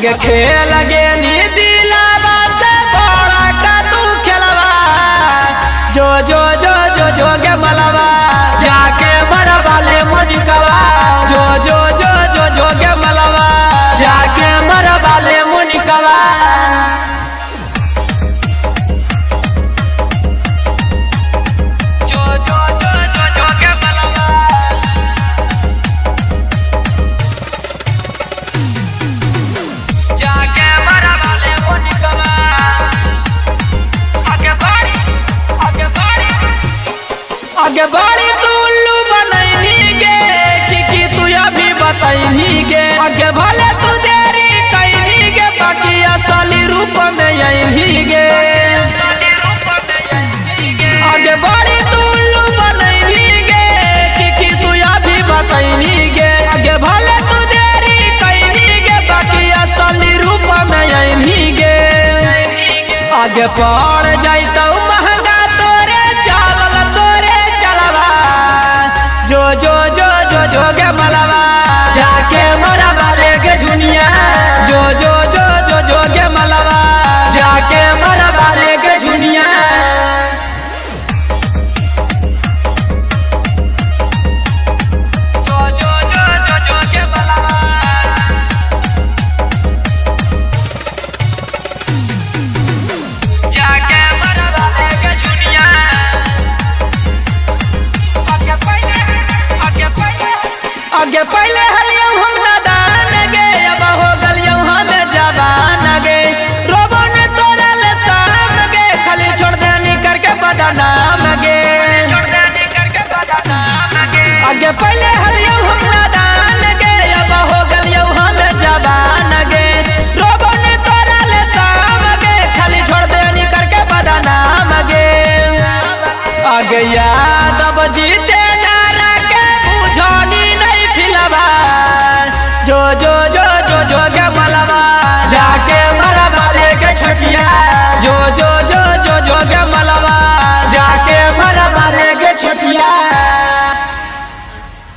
आगे खेल गे नी दिलावा से बड़ा का तू खेलवा। जो जो जो जो जो गे मलवा जाके मरवा ले मुनिकवा। जो जो जो जो जो गे मलवा जाके मरवा ले मुनिकवा। जो जो जो जो जो गे मलवा जाके मरवा ले मुनिकवा। आगे बढ़ी आगे बढ़ी आगे बढ़ी तू उल्लू बनैनी गे की तू अभी बताइनी गे। आगे भले तू देरी कैनी गे बाकी असली रूप में अइनी गे। आगे बढ़ी तू उल्लू बनैनी गे की तू अभी बताइनी गे। आगे भले तू देरी कैनी गे बाकी असली रूप में अइनी गे। आगे पड़ जाइतौ महंगा तोरे चालल तोरे चलवा। जो जो जो जो जो गे मलवा जाके मरवा ले गे झुनिया। जो जो जो जो जो गे मलवा जाके मरवा ले गे।